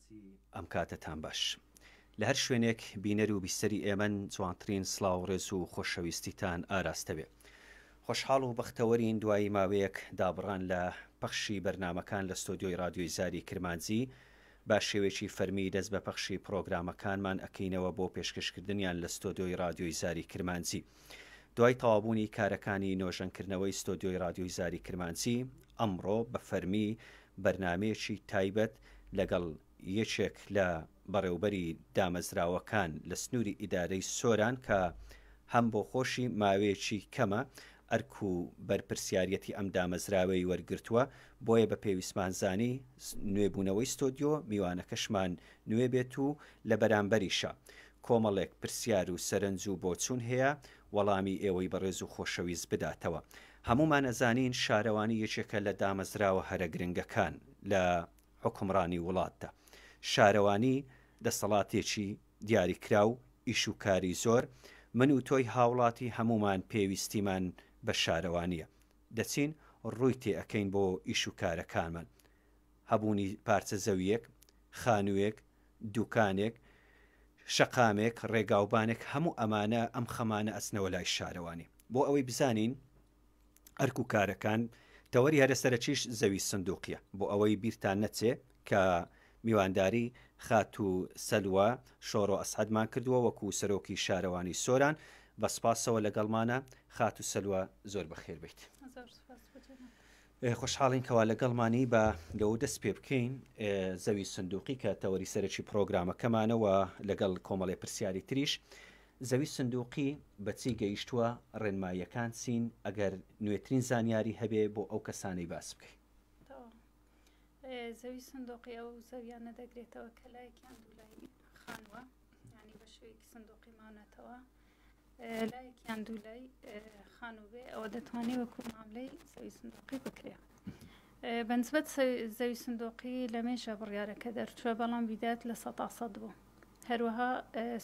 کرمانجی ئەم کاتەتان باش. لە هەر شوێنێک بینەر و بیسەری ئێمەن جوانترین سڵاو و ڕێز و خۆشەویستیتان ئاراستە بێ. خۆشحاڵ و بەختەوەرین دوای ماوەیەک دابڕان لە پەخشی بەرنامەکان لە ستۆدیۆی ڕادیۆی زاری کرمانجی بە شێوەیەکی فەرمی دەست بە پەخشی پڕۆگرامەکانمان ئەکەینەوە بۆ پێشکەشکردنیان لە ستۆدیۆی ڕادیۆی زاری کرمانجی. دوای تەواوبوونی کارەکانی نۆژەنکردنەوەی ستۆدیۆی ڕادیۆی زاری کرمانجی، ئەمڕۆ بە فەرمی بەرنامەیەکی تایبەت لەگەڵ یەکێک لە بەڕێوبەری دامەزراوەکان لە سنووری ئیدارەی سۆران کە هەم بۆ خۆشی ماوەیەکی کەمە ئەرک و بەرپرسیاریەتی ئەم دامەزراوەی وەرگرتووە، بۆیە بە پێویستمان زانی نوێبوونەوەی ستۆدیۆ میوانەکەشمان نوێ بێت و لە بەرامبەریشا کۆمەڵێک پرسیار و سەرنج و بۆچوون هەیە وەڵامی ئێوەی بەڕێز و خۆشەویست بداتەوە. هەموومان ئەزانین شارەوانی یەکێکە لە دامەزراوە هەرە گرنگەکان لە حوکمڕانی وڵاتدا. شارەوانی دەسەڵاتێکی دیاریکراو، ئیش و کاری زۆر، من و تۆی هاوڵاتی هەموومان پێویستیمان بە شارەوانییە. دەچین ڕووی تێ ئەکەین بۆ ئیش و کارەکانمان. هەبوونی پارچە زەوییەک، خانووێک، دوکانێک، شەقامێک، ڕێگاوبانێک، هەموو ئەمانە، ئەم خەمانە ئەچنەوە لای شارەوانی. بۆ ئەوەی بزانین ئەرک و کارەکان، تەوەری هەرە سەرەکیش زەوی سندوقیە. بۆ ئەوەی بیرتان نەچێ کە میوانداری خاتوو سەلوا شۆڕۆ ئەسعەدمان کردووە وەکو سەرۆکی شارەوانی سۆران، بە سپاسەوە لەگەڵمانە. خاتوو سەلوا زۆر بەخێر بێیت. زۆر سپاس بۆ جەنابت. خۆشحاڵین کەوا لەگەڵمانی با لەوە دەست پێ بکەین زەوی سندوقی کە تەوەری سەرەکی پرۆگرامەکەمانە و لەگەڵ کۆمەڵێ پرسیاری تریش زەوی سندوقی بەچی گەیشتووە ڕێنماییەکان چین ئەگەر نوێترین زانیاری هەبێ بۆ ئەو کەسانەی باس بکەی. زەوی سندوقی ئەو زەویانە دەگرێتەوە کە لایەکیان دوولای خانووە یعنی بە شێوەیەکی سندوقی ماونەتەوە لایەکیان دوولای خانوو بێ ئەوە دەتوانێ وەکو ماملەی زەوی سندوقی بکرێ بەنسبەت زەوی سندوقی لە مێژە بڕیارەکە دەرچووە بەڵام بیدات لە سەتا سەد بوو هەروەها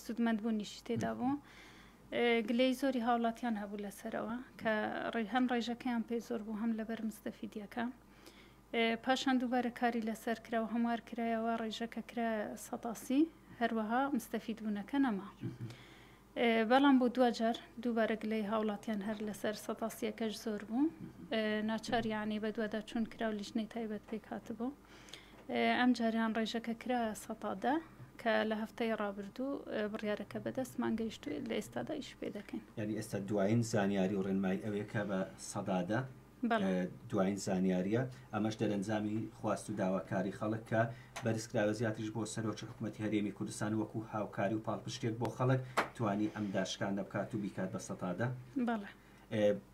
سوودمەند بوونیشی تێدا بوو گلەی زۆری هاوڵاتیان هەبوو لەسەرەوە کە هەم ڕێژەکەیان پێ زۆر بوو هەم لەبەر مستەفیدیەکە پاشان دووبارە کاری لەسەر کرا و هەموار کرایەوە ڕێژەکە کرا سەتاسی هەروەها مستەفید بوونەکە نەما. بەڵام بۆ دواجار دووبارە گلەی هاوڵاتیان هەر لەسەر سەتاسیەکەش زۆر بوو ناچار یعنی بەدوادا چوون کرا و لیژنەی تایبەت پێک هاتبوو ئەم جاریان ڕێژەکە کرا سەتا دە کە لە هەفتەی ڕابردوو بڕیارەکە بەدەستمان گەیشت و لە ئێستادا ئیش پێ دەکەین. یعنی ئێستا دوایین زانیاری و ڕێنمایی ئەوەیە کە بە سەدا دە دواین زانیاریە، ئەمەش دەرەنجامی خواست و داواکاری خەڵک کە بەرزکراوە زیاتریش بۆ سەرۆکی حکومەتی هەرێمی کوردستان وەکو هاوکاری و پاڵپشتێک بۆ خەڵک توانی ئەم داشکاندنە بکات و بیکات بە سەتا دە.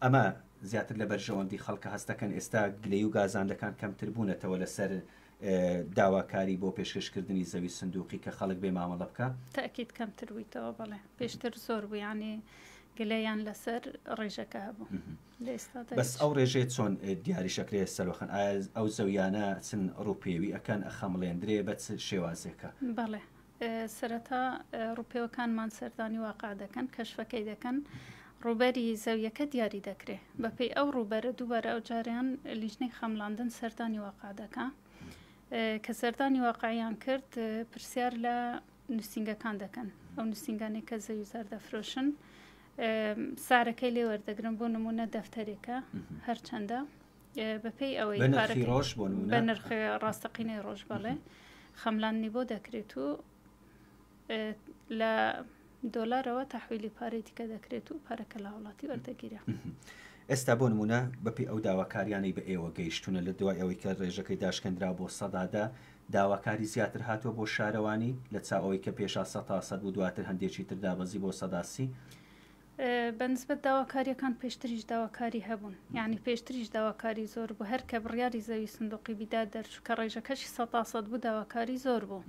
ئەمە زیاتر لە بەرژەوەندی خەڵکە هەستەکەن ئێستا گلەی و گازاندەکان کەمتر بوونەتەوە لەسەر داواکاری بۆ پێشکەشکردنی زەوی سندوقی کە خەڵک بێ مامەڵە بکا؟ تەئکید کەمتر بوویتەوە بەڵێ پێشتر زۆر بوو یانی گلەیان لەسەر ڕێژەکە هەبوو. بەس ئەو ڕێژەیە چۆن دیاریش ئەکرێ سەلوە خان ئایا ئەو زەویانە چن ڕووپێوی ئەکەن ئەخەمڵێندرێ بە چ شێوازێکە؟ بەڵێ سەرەتا ڕووپێوەکانمان سەردانی واقع دەکەن کەشفەکەی دەکەن ڕووبەری زەویەکە دیاری دەکرێ بەپێی ئەو ڕووبەرە دووبارە ئەو جاریان لیژنەی خەملاندن سەردانی واقع دەکا کە سەردانی واقعیان کرد پرسیار لە نووسینگەکان دەکەن ئەو نووسینگانەی کە زەوی زار دەفرۆشن سارەکەی لێ وەردەگرن بۆ نمونە دەفتەرێکە هەرچەندە بەپێی ئەوەی ڕۆژ بۆ بە نرخی ڕاستەقینەی ڕۆژ بەڵێ خەملاندنی بۆ دەکرێت و لە دۆلارەوە تەحویلی پارەی دیکە دەکرێت و پارەکە لە هاوڵاتی وەردەگیرێ. ئێستا بۆ نمونە بەپێی ئەو داواکاریانەی بە ئێوە گەیشتونە لە دوای ئەوەی کە ڕێژەکەی داشکێندرا بۆ سەدا دە داواکاری زیاتر هاتووە بۆ شارەوانی لە چاو ئەوەی کە پێشا 100% بوو دواتر هەندێکی تر دابەزی بۆ 30%؟ بە نسبەت داواکاریەکان پێشتریش داواکاری هەبوون یانی پێشتریش داواکاری زۆر بوو هەر کە بڕیاری زەوی سندوقی بیداد دەرچوو کە ڕێژەکەشی سەتا سەد بوو داواکاری زۆر بوو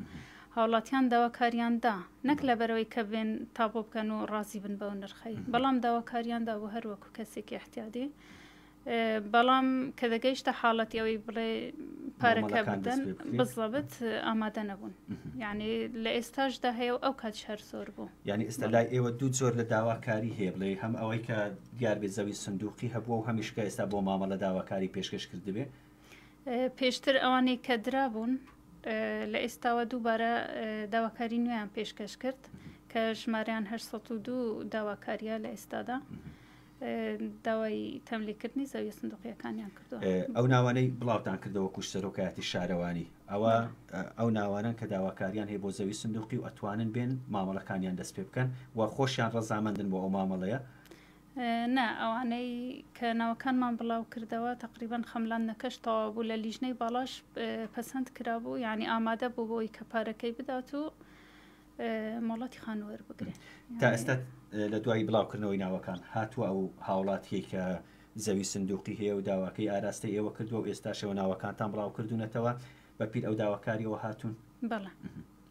هاوڵاتیان داواکاریان دا نەک لەبەرئەوەی کە بێن تاپۆ بکەن و ڕازی بن بەو نرخەی بەڵام داواکاریان دابوو هەر وەکو کەسێکی ئیحتیادی بەڵام کە دەگەیشتە حاڵەتی ئەوەی بڵێ پارەکە بدەن بزەبت ئامادە نەبوون یعنی لە ئێستاشدا هەیە و ئەو کات هەر زۆر بوو یعنی ئێستا لای ئێوە دوو جۆر لە داواکاری هەیە بڵێ هەم ئەوەی کە دیار بێ زەوی سندوقی هەبووە و هەمیش کە ئێستا بۆ مامەڵە داواکاری پێشکەش کردبێ پێشتر ئەوانەی کە درابوون. لە ئێستاوە دووبارە داواکاری نوێیان پێشکەش کرد کە ژمارەیان 802 داواکاریە لە ئێستادا داوای تەملیکردنی زەویە سندوقیەکانیان کردووە. ئەو ناوانەی بڵاوتان کردەوە کوش سەرۆکایەتی شارەوانی ئەوە ئەو ناوانەن کە داواکاریان هەیە بۆ زەوی سندوقی و ئەتوانن بێن مامەڵەکانیان دەست پێ بکەن و خۆشیان ڕەزامەندن بۆ ئەو مامەڵەیە؟ نا ئەوانەی کە ناوەکانمان بڵاو کردەوە تەقریبەن خەملاندنەکەش تەواو بوو لە لیژنەی باڵاش پەسەند کرابوو یعنی ئامادە بوو بۆی کە پارەکەی بدات و مۆڵەتی خانوو وەربگرێ. تا ئێستا لە دوای بڵاوکردنەوەی ناوەکان هاتووە ئەو هاوڵاتیەی کە زەوی سندوقی هەیە و داواکەی ئاراستەی ئێوە کردووە و ئێستاشەوە ناوەکانتان بڵاو کردوونەتەوە بە پیر ئەو داواکاریەوە هاتوون؟ بەڵێ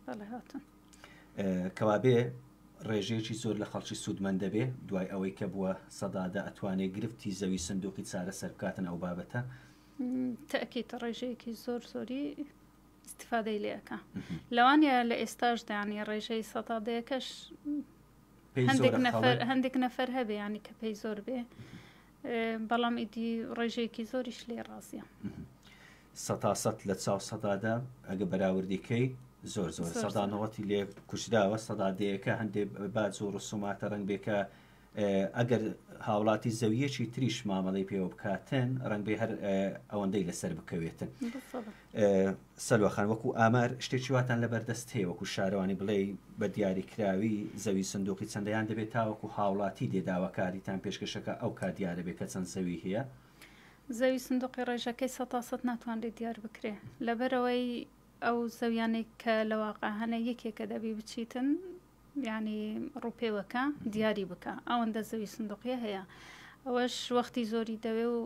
بەڵێ هاتوون. کەوابێ ڕێژەیەکی زۆر لە خەڵکی سوودمەند دەبێ دوای ئەوەی کە بووە سەدادە ئەتوانێ گرفتی زەوی سندوقی چارەسەر بکاتن ئەو بابەتە؟ تەئکید ڕێژەیەکی زۆر زۆری ئیستیفادەی لێ ئەکا لەوانە لە ئێستاشدا یانی ڕێژەی سەدا دەیەکەش هەندێک نەفەر هەندێک نەفەر هەبێ ینی کە پێی زۆر بێ بەڵام ئیدی ڕێژەیەکی زۆریش لێ ڕازیە. سەتا سەت لە چاو سەدادا ئەگە بەراوردی کەی زۆر زۆر سەدا نەوەتی لێ کوژراوە سەدا دەیەکە هەندێ باج و ڕسوماتە ڕەنگ بێ کە ئەگەر هاوڵاتی زەویەکی تریش مامەڵەی پێوە بکاتن ڕەنگ بێ هەر ئەوەندەی لەسەر بکەوێتن. سەلوە خان وەکو ئامار شتێکی واتان لەبەردەست هەیە وەکو شارەوانی بڵێ بە دیاریکراوی زەوی سندوقی چەندەیان دەبێت تاوەکو هاوڵاتی دێ داواکاریتان پێشکەشەکە ئەو کات دیارە بێ کە چەند زەوی هەیە؟ زەوی سندوقی ڕێژەکەی سەتا سەت ناتوانرێت دیار بکرێ لەبەرئەوەی ئەو زەویانەی کە لە واقع هەنە یەکێکە دەبی بچیتن یانی ڕووپێوەکە دیاری بکە ئەوەندە زەوی سندوقیە هەیە ئەوەش وەختی زۆری دەوێ و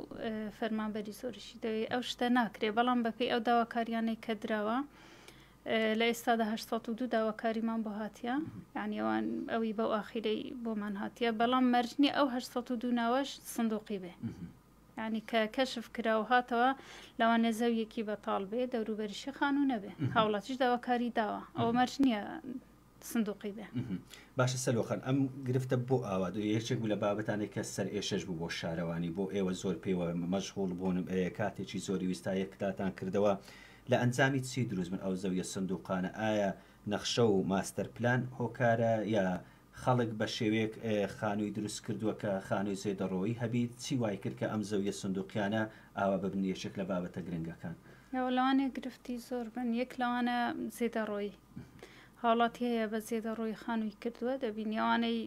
فەرمانبەری زۆریشی دەوێ ئەو شتە ناکرێ بەڵام بەپێی ئەو داواکاریانەی کە دراوە لە ئێستادا 802 داواکاریمان بۆ هاتیە یعنی ئەوان ئەوی بەو ئاخیرەی بۆمان هاتیە بەڵام مەرج نییە ئەو 802 ناوەش سندوقی بێ یعنی کە کەشف کرا و هاتەوە لەوانێ زەویەکی بەتاڵ بێ دەوروبەریشی خانوو نەبێ هاوڵاتیش داواکاری داوە ئەوە مەرج نییە سندوقی بێ. باشە سەلوە خان ئەم گرفتە بۆ ئاوا یەکێک بوو لە بابەتانێک کە سەر ئێشەش بوو بۆ شارەوانی بۆ ئێوە زۆر پێوە مەشغوڵ بوون کاتێکی زۆری ویستا یەکتاتان کردەوە لە ئەنجامی چی دروست بن ئەو زەویە سندوقانە ئایا نەخشە و ماستەر پلان هۆکارە یا خەڵک بە شێوەیەک خانووی دروست کردووە کە خانووی زێدەڕۆیی هەبیت چی وای کرد کە ئەم زەویە سندوقیانە ئاوا ببن یەکێک لە بابەتە گرنگەکان؟ لەوانەیە گرفتی زۆر بن یەک لەوانە زێدەڕۆیی هاوڵاتی هەیە بە زێدەڕۆی خانووی کردووە دەبینی ئەوانەی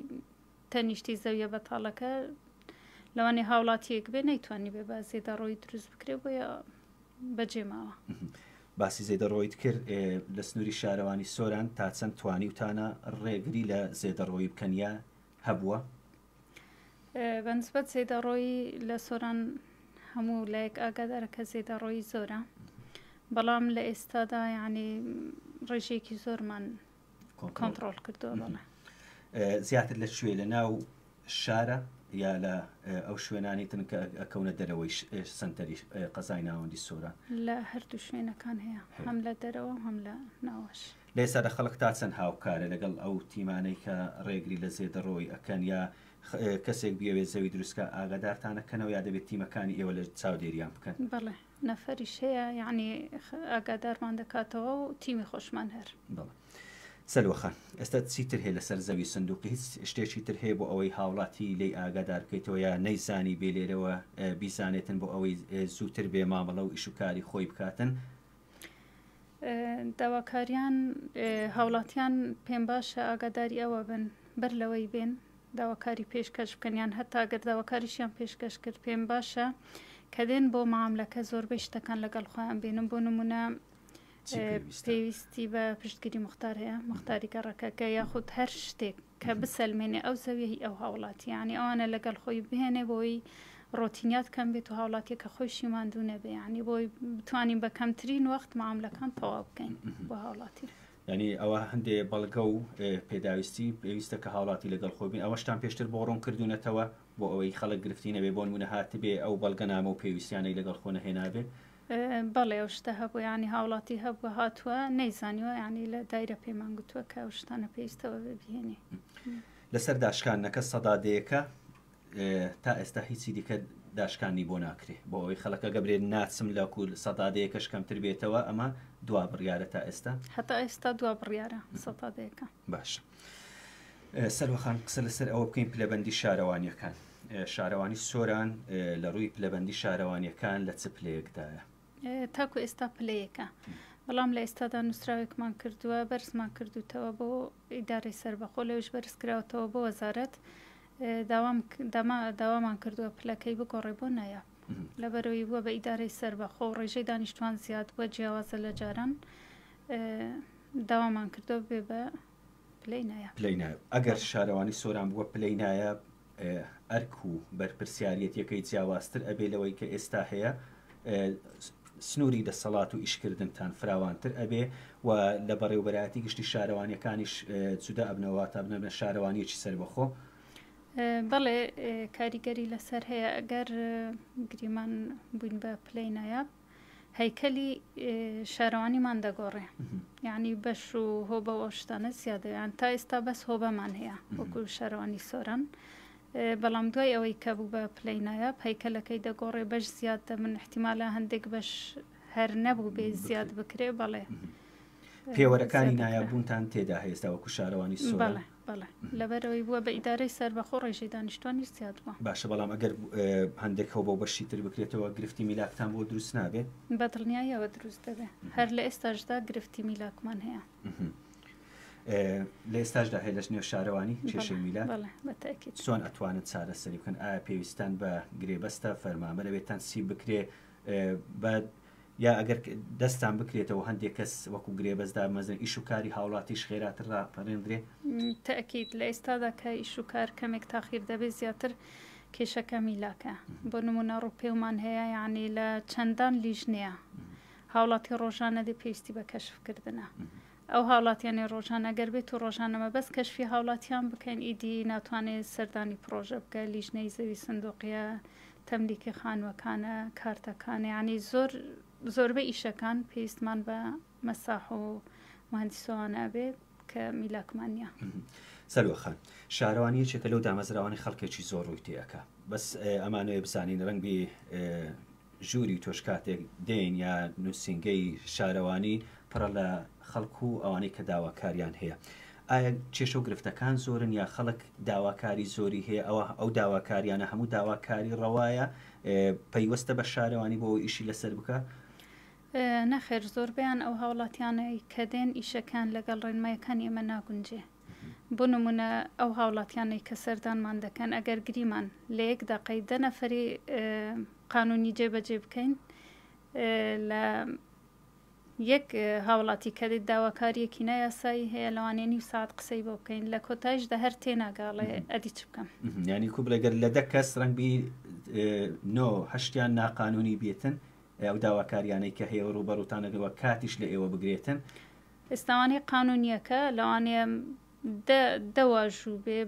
تەنیشتی زەویە بەتاڵەکە لەوانەیە هاوڵاتیەک بێ نەیتوانی بێ بە زێدەڕۆی دروست بکرێ بۆیە بەجێ ماوە. باسی زێدەڕۆیت کرد لە سنووری شارەوانی سۆران تا چەند توانیوتانە ڕێگری لە زێدەڕۆیی بکەن یا هەبووە؟ بەنسبەت زێدەڕۆیی لە سۆران هەموو لایەک ئاگادارە کە زێدەڕۆیی زۆرە بەڵام لە ئێستادا یعنی ڕێژەیەکی زۆرمان کۆنتڕۆڵ کردووە بەڵێ. زیاتر لە کوێ لە ناو شارە یا لە ئەو شوێنانی ترن کە ئەکەونە دەرەوەی سەنتەری قەزای ناوەندی سۆران؟ لە هەردوو شوێنەکان هەیە هەم لە دەرەوە هەم لە ناوەش. لە ئێستادا خەڵک تا چەند هاوکارە لەگەڵ ئەو تیمانەی کە ڕێگری لە زێدەڕۆی ئەکەن یا کەسێک بیەوێت زەوی دروست کا ئاگادارتان ئەکەنەوە یا دەبێت تیمەکانی ئێوە لە چاودێریان بکەن؟ بەڵێ نەفەریش هەیە یەعنی ئاگادارمان دەکاتەوە و تیمی خۆشمان هەر. بەڵێ سەلوە خان ئێستا چیتر هەیە لەسەر زەوی سندوقی هیچ شتێکی تر هەیە بۆ ئەوەی هاوڵاتی لێی ئاگادار بکەیتەوە یا نەیزانی بێ لێرەوە بیزانێتن بۆ ئەوەی زووتر بێ مامەڵە و ئیش و کاری خۆی بکاتن؟ داواکاریان هاوڵاتیان پێم باشە ئاگاداری ئەوە بن بەر لەوەی بێن داواکاری پێشکەش بکەن یان هەتا گەر داواکاریشیان پێشکەش کرد پێم باشە کە دێن بۆ معاملەکە زۆربەی شتەکان لەگەڵ خۆیان بێنن بۆ نمونە پێویستی بە پشتگیری مختار هەیە مختاری گەڕەکەکە یاخود هەر شتێک کە بسەلمێنێ ئەو زەویە هی ئەو هاوڵاتیە یانی ئەوانە لەگەڵ خۆی بهێنێ بۆی ڕۆتینیات کەم بێت و هاوڵاتیەکە خۆیشی ماندوو نەبێ یانی بۆی بتوانین بە کەمترین وەخت معاملەکان تەواو بکەین بۆ هاوڵاتی. یانی ئەوە هەندێ بەڵگە و پێداویستی پێویستە کە هاوڵاتی لەگەڵ خۆی بین ئەوەشتان پێشتر بۆ ڕوون کردوونەتەوە بۆ ئەوەی خەڵک گرفتی نەبێ بۆ نموونە هاتبێ ئەو بەڵگەنامە و پێویستیانەی لەگەڵ خۆ نەهێنابێ. بەڵێ ئەو شتە هەبوو یانی هاوڵاتی هەبووە هاتووە نەیزانیوە یانی لە دایرە پێمان گوتووە کە ئەو شتانە پێویستەوە بهێنی. لەسەر داشکاندنەکە سەدا دەیەکە تا ئێستا هیچی دیکە داشکاندنی بۆ ناکرێ بۆ ئەوەی خەڵکەکە برێ ناچم لە کو سەدا دەیەکەش کەمتر بێتەوە ئەمە دوا بڕیارە تا ئێستا؟ هەتا ئێستا دوا بڕیارە سەتا دەیەکە. باشە سەلوە خان قسە لەسەر ئەوە بکەین پلەبەندی شارەوانیەکان شارەوانی سۆران لە ڕووی پلەبەندی شارەوانیەکان لە چ پلەیەکدایە؟ تاکو ئێستا پلەیەکە بەڵام لە ئێستادا نووسراوێکمان کردووە بەرزمان کردوتەوە بۆ ئیدارەی سەربەخۆ لەویش بەرز کراوەتەوە بۆ وەزارەت داوام داوامان کردووە پلەکەی بگۆڕێ بۆ نایاب لەبەرەوەی بووە بە ئیدارەی سەربەخۆ و ڕێژەی دانیشتوان زیاد بووە جیاوازە لە جاران داوامان کردووە بێ بە پلەی نایاب. پلەی نایاب ئەگەر شارەوانی سۆران بووە پلەی نایاب ئەرک و بەرپرسیاریەتیەکەی جیاوازتر ئەبێ لەوەی کە ئێستا هەیە سنووری دەسەڵات و ئیشکردنتان فراوانتر ئەبێ و لە بەڕێوبەرایەتی گشتی شارەوانیەکانیش جودا ئەبنەوە تا بنەبنە شارەوانیەکی سەربەخۆ. بەڵێ کاریگەری لەسەر هەیە ئەگەر گریمان بووین بە پلەی نایاب هەیکەلی شارەوانیمان دەگۆڕێ یعنی بەش و هۆبە و ئەو شتانە زیادە یان تا ئێستا بەس هۆبەمان هەیە وەکو شارەوانی سۆران بەڵام دوای ئەوەی کە بوو بە پلەی نایاب هەیکەلەکەی دەگۆڕێ بەش زیاد دەبن احتیمالە هەندێک بەش هەر نەبوو بێ زیاد بکرێ بەڵێ پێوەرەکانی نایاببوونتان تێدا هەیە ئێستا وەکو شارەوانی سۆران؟ بەڵێ بەڵێ لەبەرئەوەی بووە بە ئیدارەی سەربەخۆ ڕێژەی دانیشتوانیش زیاد بووە. باشە بەڵام ئەگەر هەندێک هەو بۆ بەشی تر بکرێتەوە گرفتی میلاکتان بۆ دروست نابێ؟ بە دڵنیاییەوە دروست دەبێ هەر لە ئێستاشدا گرفتی میلاکمان هەیە. لە ئێستاشدا هەیە لەش نێو شارەوانی کێشەی میلاک؟ بەڵێ بە تەئکید. چۆن ئەتوانن چارەسەری بکەن؟ ئایا پێویستتان بە گرێبەستە فەرمانبەر ئەبێ تەنسیب بکرێ بە یا ئەگەر دەستان بکرێتەوە هەندێک کەس وەکو گرێبەست دابمەزرێن ئیش و کاری هاوڵاتیش خێراتر ڕاپەڕێندرێ؟ تەئکید لە ئێستادا کە ئیش و کار کەمێک تاخیر دەبێت زیاتر کێشەکە میلاکە بۆ نمونە ڕووپێومان هەیە یعنی لە چەندان لیژنەیە هاوڵاتی ڕۆژانە دێ پێویستی بە کەشف کردنە ئەو هاوڵاتیانەی ڕۆژانە گەر بێت و ڕۆژانە مەبەست کەشفی هاوڵاتیان بکەین ئیدی ناتوانێت سەردانی پڕۆژە بکە لیژنەی زەوی سندوقیە تەملیکی خانوەکانە کارتەکانە یانی زۆر زۆربەی ئیشەکان پێویستمان بە مەساح و مهندسەوانە ئەبێ کە میلاکمان نییە. سەلوە خان، شارەوانی یەکێکە لەو دامەزراوانەی خەڵکێکی زۆر ڕووی تێ ئەکا بەس ئەمانەوێ بزانین ڕەنگبی ژووری تۆش کاتێک دێین یا نووسینگەی شارەوانی پڕە لە خەڵک و ئەوانەی کە داواکاریان هەیە ئایا کێشە و گرفتەکان زۆرن یا خەڵک داواکاری زۆری هەیە ئەوە ئەو داواکاریانە هەموو داواکاری ڕەوایە پەیوەستە بە شارەوانی بۆ ئیشی لەسەر بکە؟ نەخێر زۆربەیان ئەو هاوڵاتیانەی کە دێن ئیشەکان لەگەڵ ڕێنمایەکانی ئێمە ناگونجێ بۆ نمونە ئەو هاوڵاتیانەی کە سەردانمان دەکەن ئەگەر گریمان لە یەک دەقەی دە نەفەری قانونی جێبەجێ بکەین لە یەک هاوڵاتی کە دێت داواکاریەکی نایاسایی هەیە لەوانەیە نیو ساعت قسەی بۆ بکەین لە کۆتایشدا هەر تێناگاڵێ ئەدی چ بکەم ینی کو بڵێ گەر لە دە کەس ڕەنگبی نۆ هەشتیان ناقانونی بێتن ئەو داواکاریانەی کە هەیە ڕووبەڕووتانەکەەوە کاتیش لە ئێوە بگرێتن ئێستاوانەیە قانونیەکە لەوانەیە دە دە واژوو بێ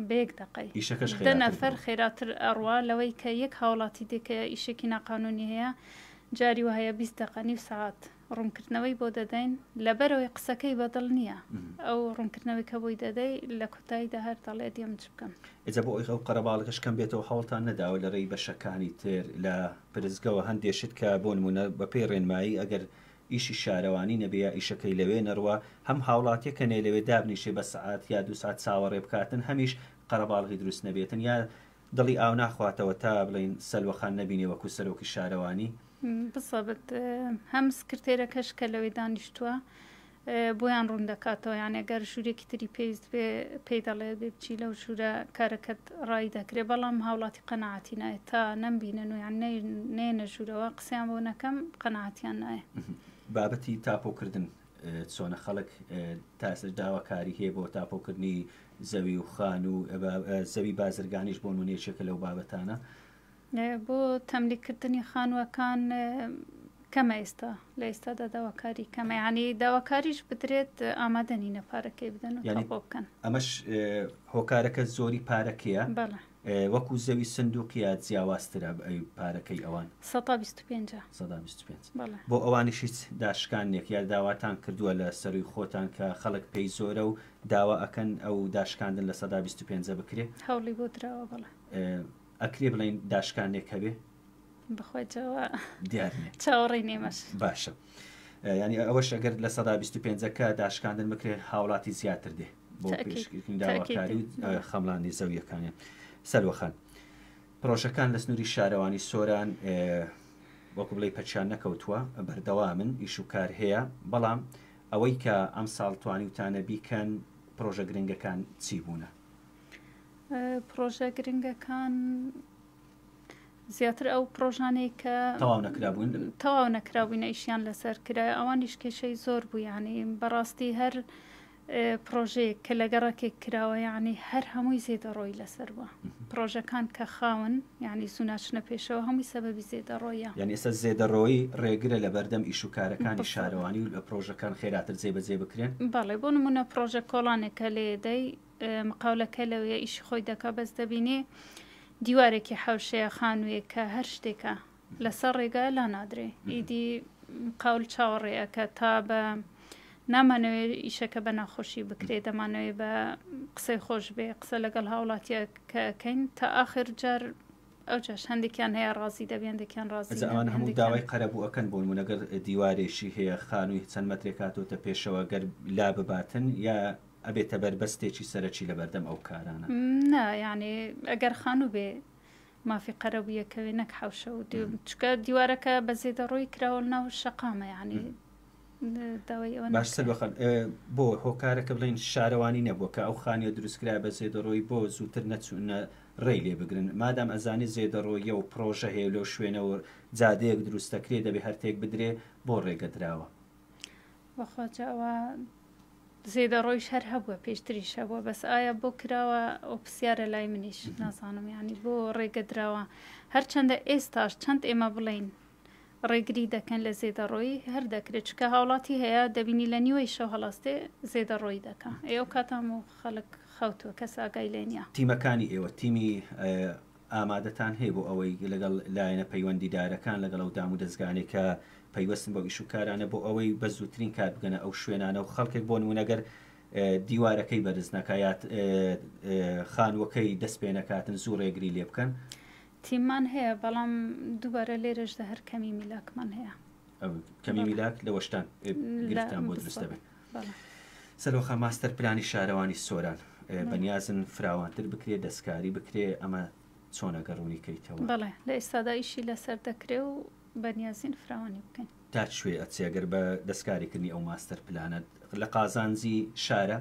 بە یەک دەقەی ئیشەکەش دە خێراتر نەفەر بڕوا. خێراتر ئەڕوا لەوەی کە یەک هاوڵاتی دێ کە ئیشێکی ناقانونی هەیە جاری وا هەیە 20 دەقە نیو سەعات ڕوونکردنەوەی بۆ دەدەین لەبەرئەوەی قسەکەی بەدڵ نییە ئەو ڕوونکردنەوەی کە بۆی دەدەی لە کۆتاییدا هەر دەڵێ ئەدی ئەمن چ بکەم. ئیجا بۆ ئەوەی ئەو قەرەباڵغەش کەم بێتەوە هەوڵتان نەداوە لە ڕێی بەشەکانی تر لە پرسگەوە هەندێ شت کە بۆ نموونە بەپێی ڕێنمایی ئەگەر ئیشی شارەوانی نەبێ یا ئیشەکەی لەوێ نەڕوا هەم هاوڵاتیەکە نەیلەوێ دابنیشێ بە سەعات یا دوو سەعات چاوەڕێ بکاتن هەمیش قەرەباڵغی دروست نەبێتن یا دڵی ئاو ناخواتەوە تا بڵێین سەلوە خان نەبینێ وەکو سەرۆکی شارەوانی. بزەبت هەم سکرتێرەکەش کە لەوێ دانیشتووە بۆیان ڕوون دەکاتەوە یان گەر ژوورێکی تری پێویست بێ پێی دەڵێ بێ بچی لەو ژوورە کارەکەت ڕای دەکرێ بەڵام هاوڵاتی قەناعەتی نایە تا نەمبینن و یان نەیەنە ژوورەوە قسەیان بۆ نەکەم قەناعەتیان نایە. بابەتی تاپۆکردن چۆنە خەڵک تا ئێستا داواکاری هەیە بۆ تاپۆکردنی زەوی و خانوو زەوی بازرگانیش بۆ نمونە یەکێکە لەو بابەتانە؟ بۆ تەملیک کردنی خانووەکان کەمە ئێستا لە ئێستادا داواکاری کەمە یعنی داواکاریش بدرێت ئامادە نینە پارەکەی بدەن و یعنی تاپۆ بکەن. ئەمەش هۆکارەکە زۆری پارەکەیە؟ بەڵێ. وەکو زەوی سندوقیە جیاوازترە پارەکەی ئەوان؟ سەتا 25ە. سەدا 25. بەڵێ. بۆ ئەوانیش هیچ داشکانێک یا داواتان کردووە لە سەروی خۆتان کە خەڵک پێی زۆرە و داوا ئەکەن ئەو داشکاندن لە سەدا 25 بکرێ؟ هەوڵی بۆ دراوە بەڵێ. ئەکرێ بڵێین داشکاندنێک هەبێ؟ بەخوای جاوە دیار نیە. چاوەڕێین ئێمەش. باشە یانی ئەوەش ئەگەر 25%ەکە داشکاندن بکرێ هاوڵاتی زیاتر دێ بۆ پێشکردنی داواکاری و خەمڵاندنی زەویەکانیان. سەلوە خان پرۆژەکان لە سنووری شارەوانی سۆران وەکو بڵێ پەکیان نەکەوتووە بەردەوامن ئیش و کار هەیە بەڵام ئەوەی کە ئەمساڵ توانیوتانە بیکەن پرۆژە گرنگەکان چی بوونە؟ پرۆژە گرنگەکان زیاتر ئەو پرۆژانەی کە تەواو نەکرابوون تەواو نەکرابووینە ئیشیان لەسەر کرا ئەوانیش کێشەی زۆر بوو یعنی بەڕاستی هەر پرۆژەیەک کە لە گەڕەکێک کراوە یعنی هەر هەمووی زێدەڕۆی لەسەر بووە پرۆژەکان کە خاون یعنی زوو ناچنە پێشەوە هەمووی سەبەبی زێدەڕۆیە. یعنی ئێستا زێدەڕۆیی ڕێگرە لە بەردەم ئیش و کارەکانی شارەوانی و پرۆژەکان خێراتر جێبەجێ بکرێن؟ بەڵێ بۆ نمونە پرۆژە کۆڵانێکە لێدەی مقاولەکە لەوێ ئیشی خۆی دەکا بەس دەبینێ دیوارێکی حەوشەیە خانوویەکە هەر شتێکە لەسەر ڕێگا لا نادرێ ئیدی مقاول چاوەڕێ ئەکا تا بە نامانەوێ ئیشەکە بە ناخۆشی بکرێ دەمانەوێ بە قسەی خۆش بێ قسە لەگەڵ هاوڵاتیەکە ئەکەین تا ئاخر جار ئەوجاش هەندێکیان هەیە ڕازی دەبێ هەندێکیان ڕازی ئەجا ئەوان هەموو داوای قەرەبوو ئەکەن بۆ نموونە گەر دیوارێکی هەیە خانووی چەند مەترێک هاتۆتە پێشەوە گەر لا بباتن یا ئەبێتە بەربەستێکی سەرەکی لەبەردەم ئەو کارانە؟ نا یانی ئەگەر خانوو بێ مافی قەرەبوویە کەوێ نەک حەوشە و چکە دیوارەکە بە زێدەڕۆی کراوە ناو شەقامە یانی داوای ئەوە باش سەلوە خان بۆ هۆکارەکە بڵێن شارەوانی نەبووە کە ئەو خانیە دروستکرا بە زێدەڕۆی بۆ زووتر نەچوونە ڕێی لێ بگرن مادام ئەزانی زێدەڕۆیە و پرۆژە هەیە لەو شوێنە و جادەیەک دروستەکرێ دەبێ هەر تێک بدرێ بۆ ڕێگە دراوە؟ بەخوا جا ئەوە زێدەڕۆیش هەر هەبووە پێشتریش هەبووە بەس ئایا بۆ کراوە ئەو پرسیارە لای منیش نازانم یعنی بۆ ڕێگە دراوە هەرچەندە ئێستاش چەند ئێمە بڵێین ڕێگری دەکەن لە زێدەڕۆیی هەر دەکرێت چکە هاوڵاتی هەیە دەبینی لە نیوەی شەو هەڵاستێ زێدەڕۆیی دەکا ئێ ئەو کاتە هەموو خەڵک خەوتووە کەس ئاگای لێ نییە. تیمەکانی ئێوە تیمی ئامادەتان هەیە بۆ ئەوەی لەگەڵ لایەنە پەیوەندیدارەکان، لەگەڵ ئەو دامودەزگانەی کە پەیوەستن بەو ئیشوکارانە بۆ ئەوەی بە زووترین کات بگەنە ئەو شوێنانە و خەڵکێک بۆ نموونە گەر دیوارەکەی بەرز نەکا یا خانووەکەی دەست پێ نەکاتن زوو ڕێگری لێ بکەن؟ تیممان هەیە بەڵام دووبارە لێرەشدا هەر کەمی میلاکمان هەیە. کەمی میلاک لەوەشتان گرفتان بۆ دروست دەبێت. سەرۆخە ماستەر پلانی شارەوانی سۆران بەنیازن فراوانتر بکرێ دەستکاری بکرێ ئەمە چۆنە گەر ڕوونی کەیتەوە؟ بەڵێ لە ئێستادا ئیشی لەسەر دەکرێ و بەنیازین فراوانی بکەین. تا کوێ ئەچێ گەر بە دەستکاریکردنی ئەو ماستەر پلانە لە قازانجی شارە؟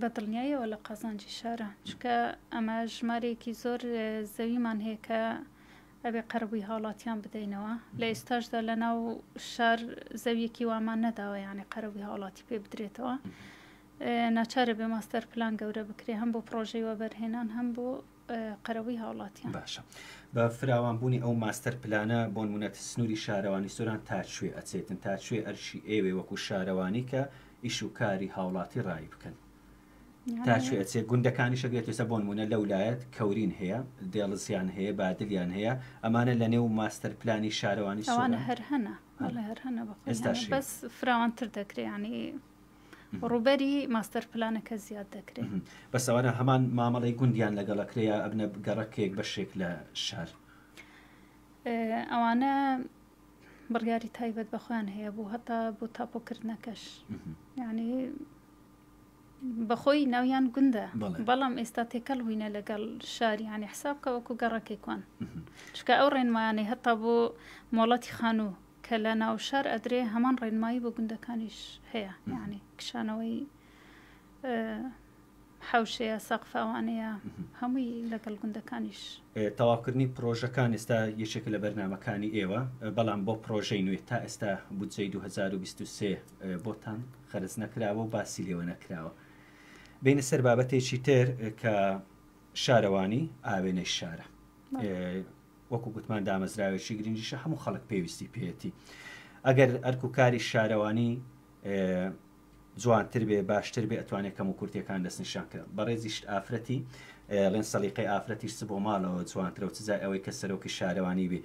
بە دڵنیاییەوە لە قازانجی شارە چونکە ئەمە ژمارەیەکی زۆر زەویمان هەیە کە ئەبێ قەرەبووی هاوڵاتیان بدەینەوە لە ئێستاشدا لە ناو شار زەویەکی وامان نەداوە یانێ قەرەبووی هاوڵاتی پێ بدرێتەوە ناچارە بێ ماستەر پلان گەورە بکرێ هەم بۆ پرۆژەی وەبەرهێنان هەم بۆ قەرەبووی هاوڵاتیان. باشە بە فراوانبوونی ئەو ماستەر پلانە بۆنمونە سنووری شارەوانی سۆران تا کوێ ئەچێتن تا کوێ ئەرکی ئێوەی وەکو شارەوانی کە ئیش و کاری هاوڵاتی ڕایی بکەن؟ تا کوێ ئەچێ گوندەکانیش ئەگرێت ئێستا بۆنمونە لەو لایەت کەورین هەیە دێڵزیان هەیە بادلیان هەیە ئەمانە لە نێو ماستەر پلانی شارەوانی ئەوانە هەر هەنە بەڵێ هەر هەنە بەخۆی ئێستاش هەنە هەیە. بەس فراوانتر دەکرێ یانی ڕووبەری ماستەر پلانەکە زیاد دەکرێ. بەس ئەوانە هەمان مامەڵەی گوندیان لەگەڵ ئەکرێ یا ئەبنە گەڕەکێک بەشێک لە شار؟ ئەوانە بڕیاری تایبەت بە خۆیان هەیە بوو هەتا بۆ تاپۆکردنەکەش یعنی بەخۆی ناویان گوندە بەڵام ئێستا تێکەڵ بووینە لەگەڵ شار یعنی حساب کە وەکو گەڕەکێکوان چکە ئەو ڕێنمایانەی هەتا بۆ مۆڵەتی خانوو کە لە ناو شار ئەدرێ هەمان ڕێنمایی بۆ گوندەکانیش هەیە یعنی کشانەوەی حەوشەیە سەقف ئەوانەیە هەمووی لەگەڵ گوندەکانیش. تەواوکردنی پڕۆژەکان ئێستا یەکێکە لە بەرنامەکانی ئێوە، بەڵام بۆ پڕۆژەی نوێ تا ئێستا بودجەی 2023 بۆتان خەرج نەکراوە و باسی لێوە نەکراوە. بێینە سەر بابەتێکی تر کە شارەوانی ئاوێنەی شارە. وەکو گوتمان دامەزراوێکی گرنگیشە هەموو خەڵک پێویستی پێیەتی. ئەگەر ئەرک و کاری شارەوانی جوانتر بێ باشتر بێ ئەتوانێ کەم و کورتیەکان دەستنیشان کە بەڕێزیشت ئافرەتی ڵێن سەلیقەی ئافرەتیش چ بۆ ماڵەوە جوانترە و چ جای ئەوەی کە سەرۆکی شارەوانی بی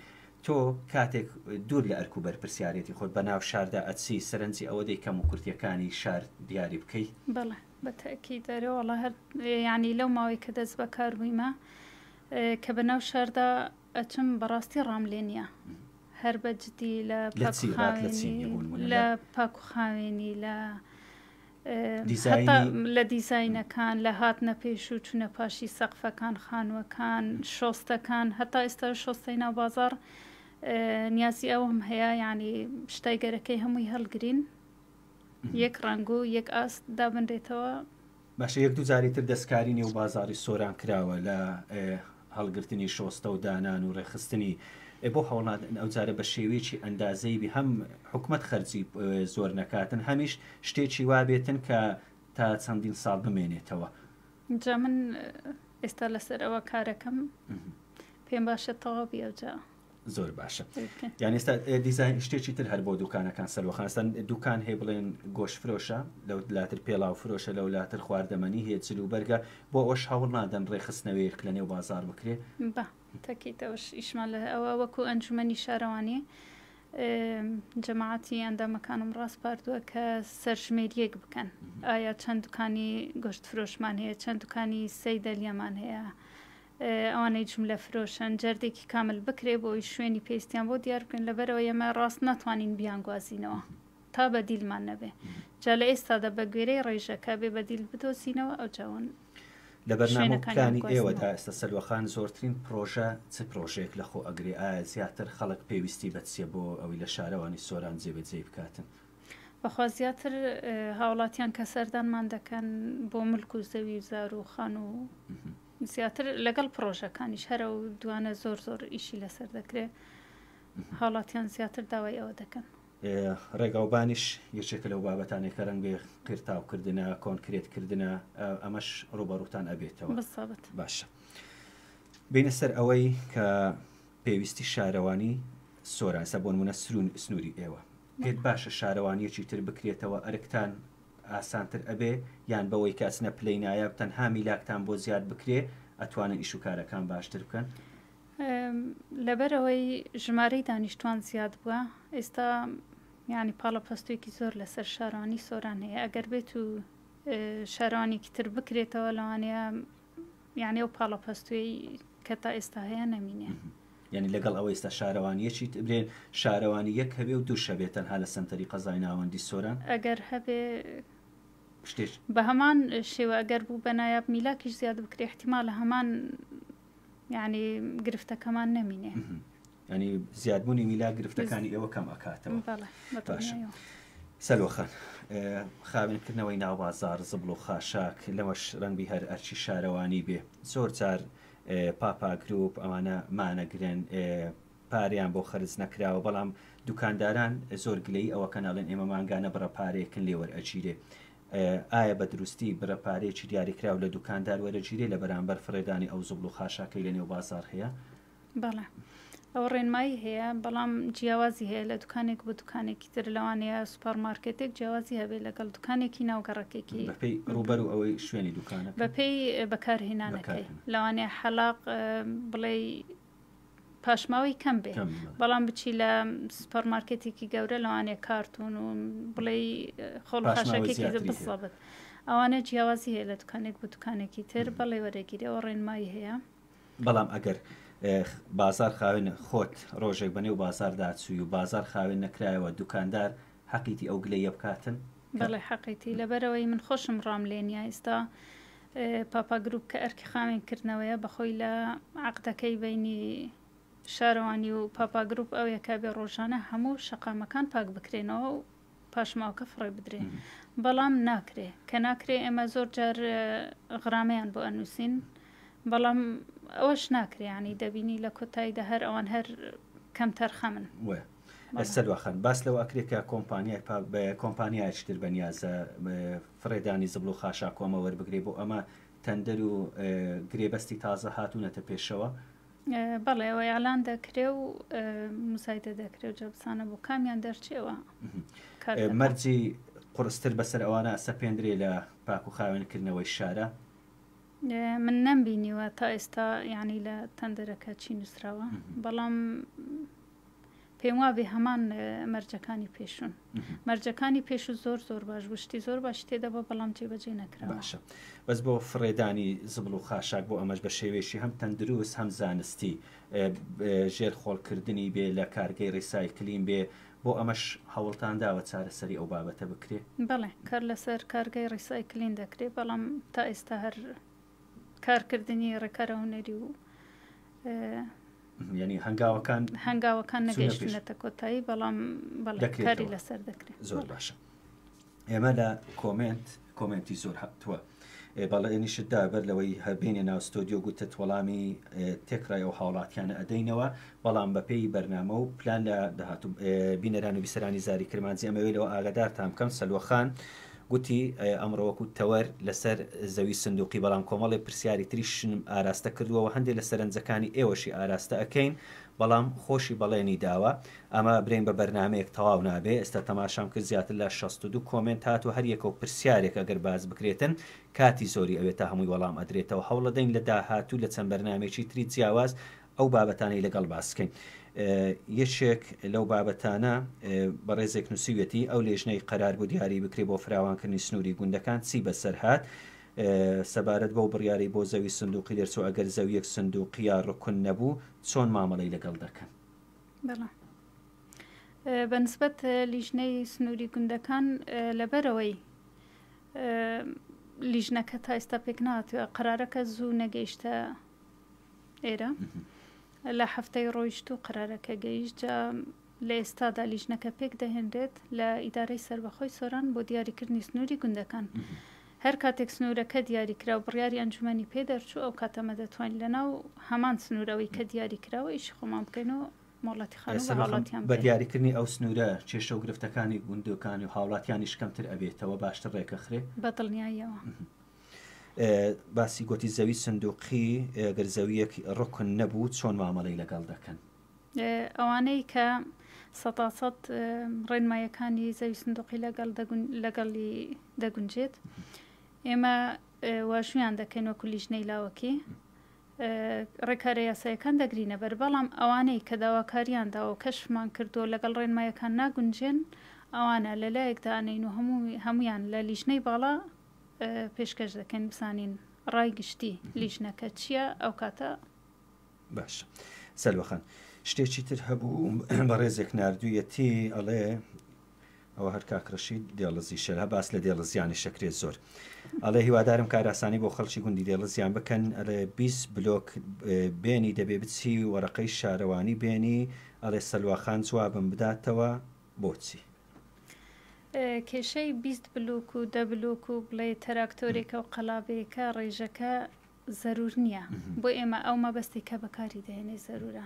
تۆ کاتێک دوور لە ئەرک و بەرپرسیارێتی خۆت بە ناو شاردا ئەچی سەرنجی ئەوە دەی کەم و کورتیەکانی شار دیاری بکەی؟ بەڵێ بە تەئکید ئەرێ وەڵا هەر یانی لەو ماوەی کە دەست بەکار بوویمە. کە بە ناو شاردا ئەچم بەڕاستی ڕام لێ نییە هەر بە جدی لە لە چی ڕات لە چی نییە بۆ نموونە لە پاک و خاوێنی لە دیزاینی لە دیزاینەکان لە هاتنە پێش و چونە پاشی سەقفەکان خانووەکان شۆستەکان هەتا ئێستا شۆستەی ناو بازاڕ نیازی ئەوەم هەیە یعنی شتایگەرەکەی هەمووی هەڵگرین یەک ڕەنگ و یەک ئاست دابنرێتەوە. باشە یەک دوو جاری تر دەستکاری نێو بازاڕی سۆران کراوە لە هەڵگرتنی شۆستە و دانان و ڕێکخستنی، ئێ بۆ هەوڵنادەن ئەو جارە بە شێوەیەکی ئەندازەیی بی هەم حکومەت خەرجی زۆر نەکاتن هەمیش شتێکی وا بێتن کە تا چەندین ساڵ بمێنێتەوە. جا من ئێستا لەسەر ئەوە کارەکەم پێم باشە تەواو بی ئەوجا. زۆر باشە یان ئێستا دیزاین شتێکی تر هەر بۆ دوکانەکان سەروەخان ئێستا دوکان هەیە بڵێن گۆشت فرۆشە لەو لاتر پێڵاو فرۆشە لەو لاتر خواردەمەنی هەیە جل و بەرگە بۆ ئەوەش هەوڵ نادەن ڕێکخستنەوەیەک لە نێو بازار بکرێ بە تەکیت ئەوش ئیشمان لە ئەوە وەکو ئەنجومەنی شارەوانی جەماعەتی ئەندامەکانم ڕاسپاردووە کە سەرژمێریەک بکەن ئایا چەند دوکانی گۆشت فرۆشمان هەیە چەند دوکانی سەیدەلیەمان هەیە ئەوانەی جوملە فرۆشن جەردێکی کامل بکرێ بۆ ئەوی شوێنی پێویستیان بۆ دیار بکەن لەبەرەوە ئێمە ڕاست ناتوانین بیانگوازینەوە تا بەدیلمان نەبێ جا لە ئێستادا بە گوێرەی ڕێژەکە بێ بەدیل بدۆزینەوە ئەو جاوان لە بەرنامە و پلانی ئێوە تا ئێستا سەلوەخان زۆرترین پرۆژە چ پرۆژەیەک لە خۆ ئەگرێ ئایا زیاتر خەڵک پێویستی بە چیە بۆ ئەوی لە شارەوانی سۆران جێبەجێی بکاتن؟ بەخوا زیاتر هاوڵاتیان کە سەردانمان دەکەن بۆ ملک و زەوی و زار و خانوو زیاتر لەگەڵ پڕۆژەکانیش هەر ئەو دوانە زۆر زۆر ئیشی لەسەر دەکرێت هاوڵاتیان زیاتر داوای ئەوە دەکەن. ڕێگاوبانیش یەکێکە لەو بابەتانەی کە ڕەنگبێ قیرتاوکردنە، کۆنکرێت کردنە، ئەمەش ڕووبەڕووتان ئەبێتەوە. بالضبط. باشە بینە سەر ئەوەی کە پێویستی شارەوانی سۆران ئێستا بۆ نمونە سنووری ئێوە پێت باشە شارەوانیەکی تر بکرێتەوە ئەرکتان ئاسانتر ئەبێ یان بەوەی کە ئەچنە پلەی نایاب تەنها میلاکتان بۆ زیاد بکرێ ئەتوانن ئیش و کارەکان باشتر بکەن؟ لەبەرئەوەی ژمارەی دانیشتوان زیاد بووە ئێستا یانی پاڵەپەستۆیەکی زۆر لەسەر شارەوانی سۆران هەیە ئەگەر بێت و شارەوانێکی تر بکرێتەوە لەوانەیە یانی ئەو پاڵەپەستۆی کە تا ئێستا هەیە نەمینێ. یانی لەگەڵ ئەوەی ئێستا شارەوانیەکی برێن شارەوانی یەک هەبێ و دووش هەبێ تەنها لە سەنتەری قەزای ناوەندی سۆران؟ ئەگەر هەبێ شتێک بە هەمان شێوە ئەگەر بوو بە نایاب میلاکیش زیاد بکرێ احتیمالە هەمان یعنی گرفتەکەمان نەمینێ. ینی زیادبوونی میلاک گرفتەکانی ئێوە کەم ئەکاتەوە. بەڵێ باشە سەلوە خان خاوێنکردنەوەی ناو بازاڕ زبڵ و خاشاک لەوەش ڕەنگبی هەر ئەرکی شارەوانی بێ زۆر جار پاپا گروپ ئەوانە مانەگرن پارەیان بۆ خەرج نەکراوە بەڵام دوکانداران زۆر گلەیی ئەوەکەن ئەڵێن ئێمە مانگانە بڕە پارەیەکن لێ وەرئەگیرێ ئایا بە دروستی بڕە پارەیەکی دیاریکراو لە دوکاندار وەرەگیرێ لە بەرامبەر فڕێدانی ئەو زبڵ و خاشاکەی لە نێو بازاڕ هەیە؟ بەڵێ ئەو ڕێنمایی هەیە بەڵام جیاوازی هەیە لە دوکانێک بۆ دوکانێکی تر لەوانەیە سوپەر مارکێتێک جیاوازی هەبێت لەگەڵ دوکانێکی ناو گەڕەکێکی بەپێی ڕووبەر و ئەوەی شوێنی دوکانەکە بەپێی بەکارهێنانەکەی لەوانەیە حەلاق بڵێی پاشماوەی کەم بێ بەڵام بچی لە سوپەر مارکێتێکی گەورە لەوانەیە کارتون و بڵێی خۆڵ خاشاکێکی بسەبت ئەوانە جیاوازی هەیە لە دوکانێک بۆ دوکانێکی تر بەڵێ وەرەگیرەوە ڕێنمایی هەیە بەڵام ئەگەر بازار خاوێن خۆت ڕۆژێک بەنێو بازاردا چووی و بازار خاوێن نەکرایەوە دوکاندار حەقیتی ئەو گلەیە بکاتن؟ بەڵێ حەقیتی لەبەرئەوەی من خۆشم ڕام لێ نیە ئیستا پاپا گروپ کە ئەرکی خاوێن کردنەوەیە بەخۆی لە عەقدەکەی بەینی شارەوانی و پاپا گروپ ئەوەیە کە بێ ڕۆژانە هەموو شەقامەکان پاک بکرێنەوە و پاشماوەکە فڕێ بدرێ بەڵام ناکرێ کە ناکرێ ئێمە زۆر جار غرامەیان بۆ ئەنووسین بەڵام ئەوەش ناکرێ ینی دەبینی لە کۆتاییدا هەر ئەوان هەر کەم تەرخەمن. سەلوا خان باس لەوە ئەکرێ کە کۆمپانیای کۆمپانیایەکی تر بەنیازە فڕێدانی زبڵ و خاشاک و ئەمە وەربگرێ بۆ ئەمە تەندەر و گرێبەستی تازە هاتوونەتە پێشەوە؟ بەڵێ ئەوە ئیعلان دەکرێ و موزایدە دەکرێ و جا بزانە بۆ کامیان دەرچێ ئەوە کار دەکا. مەرجی قورستر بەسەر ئەوانە ئەسەپێندرێ لە پاک و خاوێنکردنەوەی شارە؟ من نەمبینیوە تا ئێستا یانی لە تەندەرەکە چی نووسراوە بەڵام. پێم وابێ هەمان مەرجەکانی پێشوون. مەرجەکانی پێشوو زۆر زۆر باش بوو، شتی زۆر باشی تێدا بوو، بەڵام جێبەجێ نەکراوە. باشە بەس بۆ فڕێدانی زبڵ و خاشاک بۆ ئەمەش بە شێوەیەکی هەم تەندروست هەم زانستی ژێر خۆڵکردنی بێ لە کارگەی ڕیسایکلین بێ بۆ ئەمەش هەوڵتان داوە چارەسەری ئەو بابەتە بکرێ؟ بەڵێ کار لەسەر کارگەی ڕیسایکلین دەکرێ بەڵام تا ئێستا هەر کارکردنی ڕێکارە هونەری و یعنی هەنگاوەکان هەنگاوەکان نەگەیشتونەتە کۆتایی بەڵام کاری لەسەر دەکرێت زۆر باشە ئێمە لە کۆمنت کۆمنتی زۆر هاتووە بەڵێنیشت دا بەر لەوەی هەبینە ناو ستۆدیۆ گوتت وەڵامی تێکڕای ئەو هاوڵاتیانە ئەدەینەوە بەڵام بەپێی بەرنامە و پلان لە داهاتوو بینەران و بیسەرانی زاری کرمانجی ئەمەوێ لەوە ئاگادارتان بکەم سەلوەخان گوتی ئەمڕۆ وەکو تەوەر لەسەر زەوی سندوقی بەڵام کۆمەڵێ پرسیاری تریشم ئاراستە کردووە و هەندێ لە سەرنجەکانی ئێوەشی ئاراستە ئەکەین بەڵام خۆشی بەڵێنی داوە ئەمە برێین بە بەرنامەیەک تەواو نابێ ئێستا تەماشام کرد زیاتر لە 62 کۆمێنت هات و هەر یەکە و پرسیارێک ئەگەر باس بکرێتن کاتی زۆری ئەوێت تا هەمووی وەڵام ئەدرێتەوە هەوڵەدەین لە داهاتوو لە چەند بەرنامەیەکی تری جیاواز ئەو بابەتانەی لەگەڵ باس کەین. یەکێک لەو بابەتانە بەڕێزێک نووسیویەتی ئەو لێژنەی قەرار بوو دیاری بکرێ بۆ فراوانکردنی سنووری گوندەکان چی بەسەر هات؟ سەبارەت بەو بڕیارەی بۆ زەوی سندوقی دەرچوو ئەگەر زەویەک سندوقی یا ڕکن نەبوو چۆن مامەڵەی لەگەڵ دەکەن؟ بەڵێ بەنسبەت لیژنەی سنووری گوندەکان لەبەرەوەی لیژنەکە تا ئێستا پێک نهاتوە قەرارەکە زوو نەگەیشتە ئێرە لە هەفتەی ڕۆیشتوو قەرارەکە گەیشت جا لە ئێستادا لیژنەکە پێک دەهێنرێت لە ئیدارەی سەربەخۆی سۆران بۆ دیاریکردنی سنووری گوندەکان هەر کاتێک سنوورەکە دیاریکرا و بڕیاری ئەنجومەنی پێ دەرچوو ئەو کاتە ئەمە دەتوانین لەناو هەمان سنوورەوەی کە دیاری کراوە ئیشی خۆمان بکەین و مۆڵەتی خانوو بە هاوڵاتیان بە دیاریکردنی ئەو سنوورە کێشە و گرفتەکانی گوندەکان و هاوڵاتیانیش کەمتر ئەبێتەوە باشتر ڕێکەخرێ؟ بە دڵنیاییەوە. باسی گۆتی زەوی سندوقی گەر زەویەک ڕکن نەبوو چۆن مامەڵەی لەگەڵ دەکەن؟ ئەوانەی کە سەتا سەد ڕێنمایەکانی زەوی سندوقی لەگەڵ لەگەڵی دەگونجێت ئێمە واژویان دەکەین وەکو لیژنەی لاوەکی ڕێکارە یاسایەکان دەگرینە بەر بەڵام ئەوانەی کە داواکاریان داوە و کەشفمان کردووە لەگەڵ ڕێنمایەکان ناگونجێن ئەوانە لەلایەک دانین و هەموو هەمویان لە لیژنەی باڵا پێشکەش دەکەین بزانین ڕای گشتی لیژنەکە چییە ئەو کاتە. باشە سەلوە خان شتێکی تر هەبوو بەڕێزێک ناردوویەتی ئەڵێ ئەوە هەر کاک ڕەشید دێڵزیشە هە باس لە دێڵزیانی شەکرێت زۆر ئەڵێ هیوادارم کاراسانی بۆ خەڵکی گوندی دێڵزیان بکەن ئەڵێ 20 بلۆک بێنی دەبێ بچی وەرەقەی شارەوانی بێنی ئەڵێ سەلواخان جوابم بداتەوە بۆچی؟ کێشەی 20 بلوک و دە بلوک و بڵێ تەراکتۆرێکە و قەلابەیەکە ڕێژەکە زەرور نییە بۆ ئێمە ئەو مەبەستی کە بەکاری دەهێنێ زەرورە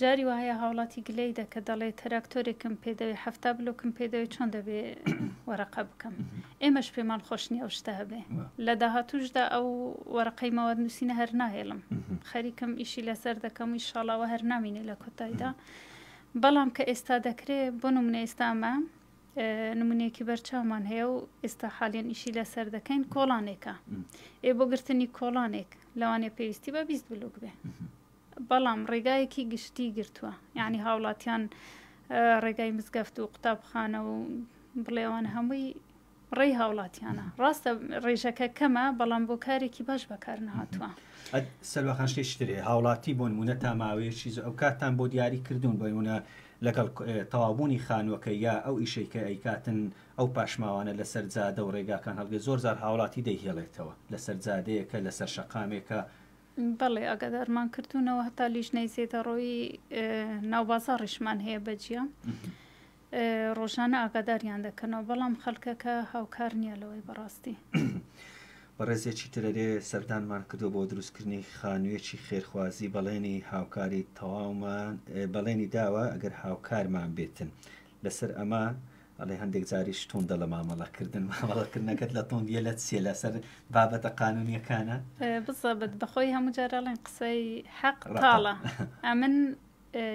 جاری وایە هاوڵاتی گلەی دەکە دەڵێ تەراکتۆرێکم پێدەوێ هەفتا بلوکم پێدەوێت چۆن دەبێ وەرەقە بکەم ئێمەش پێمان خۆش نییە ئەو شتە هەبێ لە داهاتوشدا ئەو وەرەقەی مەواد نووسینە هەر ناهێڵم خەریکم ئیشی لەسەر دەکەم و ئیشاڵاوە هەر نامینێ لە کۆتاییدا بەڵام کە ئێستا دەکرێ بۆ نمونە ئێستا ئەمە نمونەیەکی بەرچاومان هەیە و ئێستا حالیان ئیشی لەسەر دەکەین کۆڵانێکە ئێ بۆ گرتنی کۆڵانێک لەوانەیە پێویستی بە 20 بلوک بێ بەڵام ڕێگایەکی گشتی گرتووە یعنی هاوڵاتیان ڕێگای مزگەفت و قوتابخانە و بڵێوان هەمووی ڕێی هاوڵاتیانە. ڕاستە ڕێژەکە کەمە بەڵام بۆ کارێکی باش بەکار نەهاتووە. ئەد سەلوا خان شتێکی تر هەیە هاوڵاتی بۆ نمونە تا ماوەیەکی زۆر ئەو کاتتان بۆ دیاری کردوون بۆ نمونە لەگەڵ تەواوبوونی خانووەکە یا ئەو ئیشەی کە ئەیکاتن ئەو پاشماوانە لەسەر جادە و ڕێگاکان هەڵگرێت زۆر جار هاوڵاتی دەیهێڵێتەوە لەسەر جادەیەکە لەسەر شەقامێکە بەڵێ ئاگادارمان کردوونەوە هەتا لیژنەی زێدەڕۆیی ناوبازاڕیشمان هەیە بەجیا ڕۆژانە ئاگاداریان دەکەنەوە بەڵام خەڵکەکە هاوکار نییە لەوەی بەڕاستی. بەڕێزێکی ترەرێ سەردانمان کردووە بۆ دروستکردنی خانوویەکی خێرخوازی بەڵێنی هاوکاری تەواومان بەڵێنی داوە ئەگەر هاوکارمان بێتن لەسەر ئەمە ئەڵێ هەندێک جاریش توندە لە مامەڵەکردن مامەڵەکردنەکەت لە توندیە لە چیە لەسەر بابەتە قانونیەکانە بزەبت بەخۆی هەموو جارەڵێن قسەی حەق تاڵە ئەمن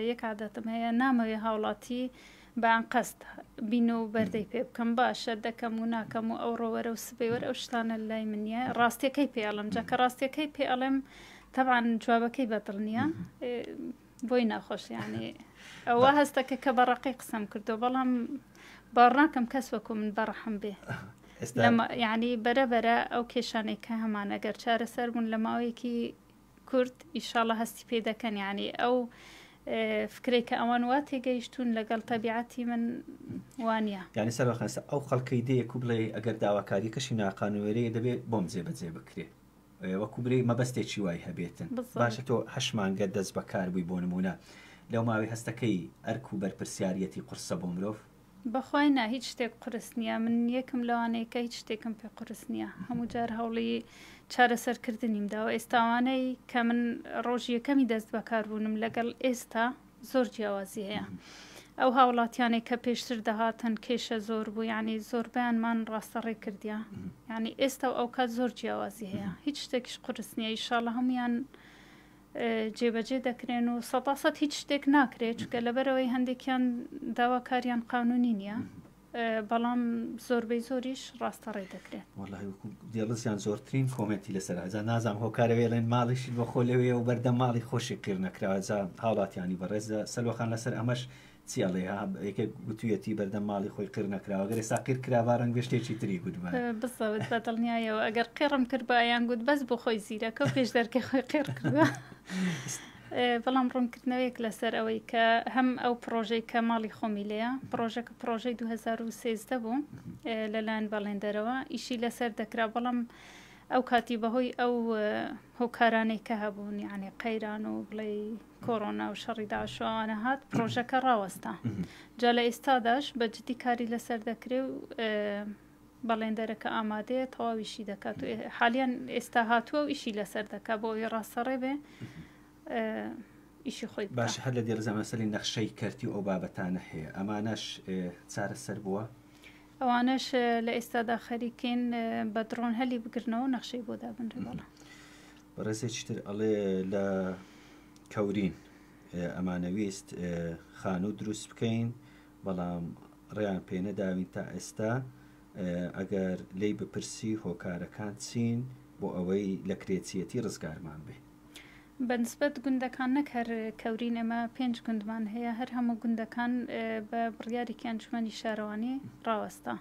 یەک عادەتم هەیە نامەوێ هاوڵاتی بە ئەنقەست بین و بەردەی پێ بکەم باشە دەکەم و ناکەم و ئەو ڕۆوەرە و سبەی وەرە ئەو شتانە لای من نییە ڕاستیەکەی پێ ئەڵێم جا کە ڕاستیەکەی پێ ئەڵێم تەبعەن جوابەکەی بەدڵ نییە. بۆی ناخۆش یعنی ئەوە هەستەکە کە بە ڕقی قسەم کردو بەڵام باوەڕناکەم کەس وەکو من بەڕەحم بێ یعنی بەرە بەرە ئەو کێشانەی کە هەمان ئەگەر چارەسەر بوون لە ماوەیەکی کورت ئیشاڵە هەستی پێ دەکەن یعنی ئەو فکرەی کە ئەوان وا تێگەیشتون لەگەڵ تەبیعەتی من وانە. یعنی سەروەخەنسە ئەو خەڵکەی دێ کو بڵێ ئەگەر داواکاریەکەشی ناقانوێرەیە دەبێ بۆم جێبەجێ بکرێ وەکو برێ مەبەستێکی وای هەبێتن باشە تۆ هەشت مانگە دەست بەکار بووی بۆ نمونە لەو ماوەی هەستەکەی ئەرک و بەرپرسیاریەتی قورسە بۆ مرۆڤ؟ بەخوای نا هیچ شتێک قورس نییە من یەکم لەوانەیە کە هیچ شتێکم پێ قورس نییە هەموو جار هەوڵی چارەسەرکردنیم داوە ئێستاوانەی کە من ڕۆژی یەکەمی دەست بەکاربوونم لەگەڵ ئێستا زۆر جیاوازی هەیە ئەو هاوڵاتیانەی کە پێشتر دەهاتن کێشە زۆر بوو یعنی زۆربیانمان ڕاستە ڕێ کردیا یعنی ئێستا و ئەو کات زۆر جیاوازی هەیە هیچ شتێکیش قورس نییە ئیشاڵە هەمویان جێبەجێ دەکرێن و سەدا سەد هیچ شتێک ناکرێت چکە لەبەرەوەی هەندێکیان داواکاریان قانونی نییە بەڵام زۆربەی زۆریش ڕاستەڕێ دەکرێت. وەڵاهی وەکو دێڵزیان زۆرترین کۆمێنتی لەسەر جا نازانم هۆکارەوەی ئەڵێن ماڵیشی بۆ خۆ لەوێ و بەردەم ماڵی خۆشی قیر نەکراوە جا هاوڵاتیانی بەڕێز سەلوە خان لەسەر ئەمەش چی ئەڵێ ها یەکێک گوتویەتی بەردەم ماڵی خۆی قیر نەکراوە گەر ئێستا قیر کرابا ڕەنگ بێ شتێکی تری گوتبا. بزەوت بە دڵنیایەوە ئەگەر قیڕم کردبا یان گوت بەس بۆ خۆی زیرەکە و پێش دەرکەی خۆی قیڕ کردووە. بەڵام ڕوونکردنەوەیەک لەسەر ئەوەی کە هەم ئەو پڕۆژەی کە ماڵی خۆمی لێیە، پڕۆژەکە پڕۆژەی 2013 بوو لەلایەن بەڵێندەرەوە ئیشی لەسەر دەکرا، بەڵام ئەو کاتی بەهۆی ئەو هۆکارانەی کە هەبوون یعنی قەیران و بڵێ کۆرۆنا و شەڕی داعش و ئەوانە هات پڕۆژەکە ڕاوەستا. جا لە ئێستاداش بە جدی کاری لەسەر دەکرێ و بەڵێندەرەکە ئامادەیە تەواویشی دەکات و حالیان ئێستا هاتووە و ئیشی لەسەر دەکات بۆ ئەوەی ڕاستەڕێ بێ ئیشی خۆی باش هەر لە دێرزە مەسەلی نەخشەی کەرتی و ئەو بابەتانە هەیە ئەمانەش چارەسەر بووە؟ ئەوانەش لە ئێستادا خەریکین بە دڕۆن هەلی بگرنەوە نەخشەی بۆ دابنرێ بەڵێ. بەڕێزێکی تر ئەڵێ لە کەورین ئەمانەویست خانوو دروست بکەین بەڵام ڕێیان پێنەداوین تا ئێستا، ئەگەر لێی بپرسی هۆکارەکان چین بۆ ئەوەی لە کرێچییەتی ڕزگارمان بێ؟ بە نسبەت گوندەکان نەک هەر کەورین ئێمە پێنج گوندمان هەیە هەر هەموو گوندەکان بە بڕیارێکی ئەنجومەنی شارەوانی ڕاوەستا.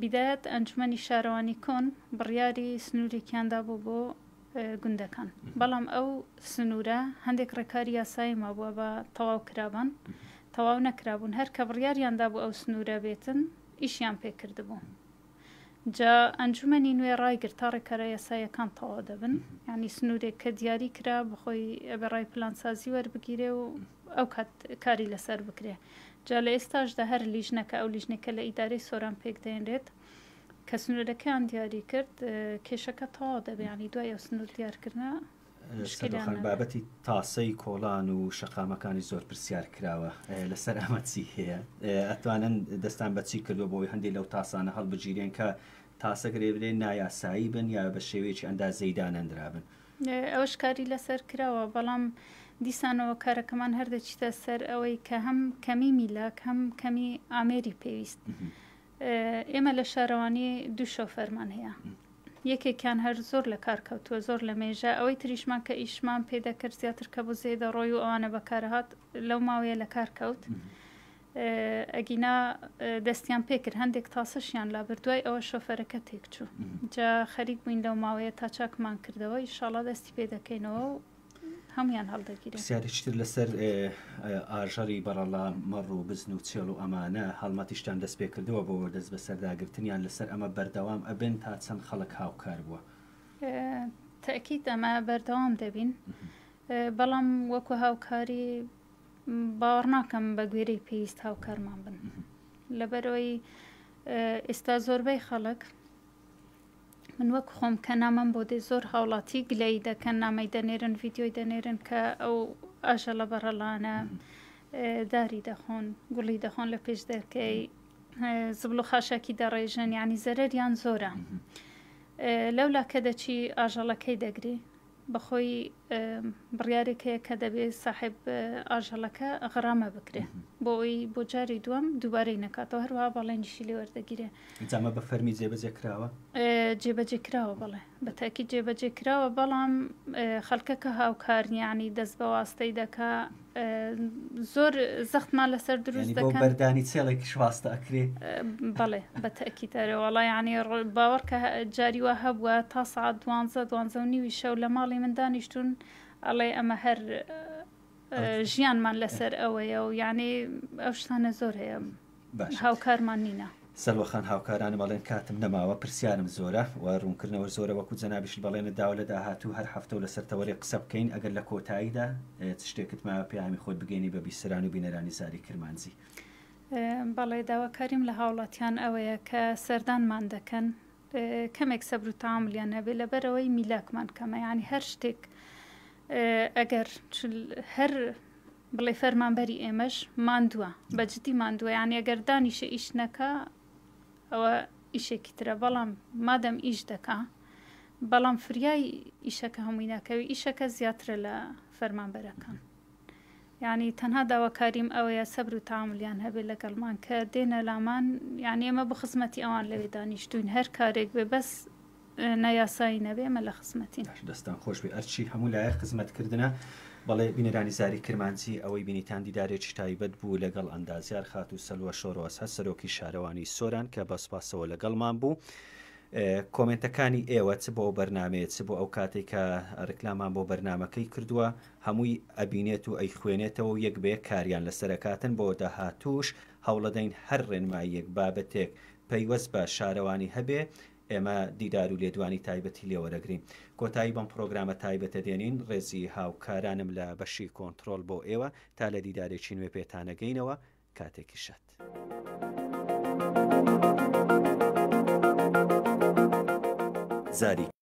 بیدایەت ئەنجومەنی شارەوانی کۆن بڕیاری سنوورێکیان دابوو بۆ گوندەکان بەڵام ئەو سنوورە هەندێک ڕێکاری یاسایی مابووە بە تەواو کرابان تەواو نەکرابوون هەر کە بڕیاریان دابوو ئەو سنوورە بێتن ئیشیان پێ کردبوو جا ئەنجومەنی نوێ ڕایگرت تا ڕێکارە یاساییەکان تەواو دەبن یعنی سنوورێک کە دیاری کرا بەخۆی ئەبێ ڕای پلانسازی وەربگیرێ و ئەو کات کاری لەسەر بکرێ جا لە ئێستاشدا هەر لیژنەکە ئەو لیژنەکە لە ئیدارەی سۆران پێک دێنرێت کە سنوورەکەیان دیاری کرد کێشەکە تەواو دەبێ ینی دوای ئەو سنوور دیارکردە سەرخان بابەتی تاسەی کۆڵان و شەقامەکانی زۆر پرسیار کراوە لەسەر ئەمە چی هەیە ئەتوانن دەستان بەچی کردو بۆی هەندێک لەو تاسانە هەڵبگیرێن کە تاسە گرێ نایاسایی بن یا بە شێوەیەکی ئەندازەی دانەندرابن ئەوەش کاری لەسەر کراوە بەڵام دیسانەوە کارەکەمان هەر دەچیتە سەر ئەوەی کە هەم کەمی میلاک هەم کەمی ئامێری پێویست ئێمە لە شارەوانی دوو شۆفەرمان هەیە یەکێکیان هەر زۆر لە کار کەوتووە زۆر لە مێژە ئەوەی تریشمان کە ئیشمان پێ دەکرد زیاتر کە بۆ زێدە ڕۆی و ئەوانە بەکارهات لەو ماوەیە لە کار کەوت ئەگینا دەستیان پێکرد هەندێک تاسەشیان لابرد دوای ئەوە شۆفەرەکە تێکچوو جا خەریک بووین لەو ماوەیە تا چاکمان کردەوە ئیشاڵا دەستی پێ دەکەینەوە و هەمویان هەڵدەگیرێت. پرسیارێکی تر لەسەر ئاژەڵی بەڕەڵا، مەڕ و بزن و چێڵ و ئەمانە، هەڵمەتیشتان دەست پێکردووە بۆ دەست بەسەرداگرتنیان، لەسەر ئەمە بەردەوام ئەبن تا چەند خەڵک هاوکار بووە؟ تەئکید ئەمە بەردەوام دەبین، بەڵام وەکو هاوکاری باوەڕ ناکەم بە گوێرەی پێویست هاوکارمان بن لەبەرئەوەی ئێستا زۆربەی خەڵک من وەک خۆم کە نامەم بۆ دێ زۆر هاوڵاتی گلەیی دەکەن نامەی دەنێرن ڤیددیۆی دەنێرن کە ئەو ئاژەڵە بەڕەڵانە داری دەخۆن گوڵی دەخۆن لە پێش دەرکەی زبڵ و خاشاکی دەڕێژن ینی زەرەریان زۆرە لەولا کە دەچی ئاژەڵەکەی دەگری بەخۆی بڕیارێک هەیە کە دەبێ ساحێب ئاژەڵەکە غەرامە بکرێ بۆ ئەوی بۆ جاری دووەم دووبارەی نەکاتەوە هەروەها بەڵێنیشی لێ وەردەگیرێ. ئینجا ئەمە بە فەرمی جێبەجێ کراوە؟ جێبەجێ کراوە بەڵێ بە تاکید جێبەجێ کراوە بەڵام خەڵکەکە هاوکار نییە یانی دەست بە واستەی دەکا. زۆر زەختمان لەسەر دروست دەکەن بەردانی چێڵێکیش واستە ئەکرێ بەڵێ بە تەئکید ئەرێ وەڵا یانی باوەڕ کە جاری وا هەبووە تا سەعات دوانزە دوانزە و نیوی شەو لە ماڵی من دانیشتوون ئەڵێ ئەمە هەر ژیانمان لەسەر ئەوەیە و یعنی ئەو شتانە زۆر هەیە باشە هاوکارمان نینە. سەلوە خان هاوکارانم ئەڵێن کاتم نەماوە پرسیارم زۆرە و ڕوونکردنەوەش زۆرە وەکو جەنابیشت بەڵێنت داوە لە داهاتوو هەر هەفتە و لەسەر تەوەرێک قسە بکەین ئەگەر لە کۆتاییدا چ شتێکت ماوە پەیامی خۆت بگەینی بە بیسەران و بینەرانی زاری کرمانجی. بەڵێ داواکاریم لە هاوڵاتیان ئەوەیە کە سەردانمان دەکەن کەمێک سەبر و تەعامولیان هەبێ لەبەرئەوەی میلاکمان کەمە یانی هەر شتێک ئەگەر هەر بڵێ فەرمانبەری ئێمەش ماندووە بە جدی ماندووە یانی ئەگەر دانیشە ئیش نەکا ئەوە ئیشێکی ترە بەڵام مادەم ئیش دەکا بەڵام فریای ئیشەکە هەمووی ناکەوی ئیشەکە زیاترە لە فەرمانبەرەکان یعنی تەنها داواکاریم ئەوەیە سەبر و تەعامولیان هەبێ لەگەڵمان کە دێنە لامان یعنی ئێمە بۆ خزمەتی ئەوان لەوێ دانیشتوین هەر کارێک بێ بەس نایاسایی نەبێ ئێمە لە خزمەتین. باش دەستان خۆش بێ ئەرچی هەموو لایەک خزمەت کردنە. بەڵێ بینەرانی زاری کرمانجی ئەوەی بینیتان دیدارێکی تایبەت بوو لەگەڵ ئەندازیار خاتوو سەلوە شۆرۆسە سەرۆکی شارەوانی سۆران کە بە سوپاسەوە لەگەڵمان بوو. کۆمێنتەکانی ئێوە چ بۆ بەرنامەیە چ بۆ ئەو کاتێک کە ڕیکلامان بۆ بەرنامەکەی کردووە هەمووی ئەبینێت و ئەیخوێنێتەوە و یەک بە یەک کاریان لەسەر ئەکاتن بۆ داهاتووش هەوڵەدەین هەر ڕێنماییەک بابەتێک پەیوەست بە شارەوانی هەبێ ئێمە دیدار و لێدوانی تایبەتی لێوەرەگرین. کۆتایی بەم پڕۆگرامە تایبەتە دێنین، ڕێزی هاوکارانم لە بەشی کۆنتڕۆڵ بۆ ئێوە، تا لە دیدارێکی نوێ پێتانەگەینەوە، کاتێکی شاد. زاری.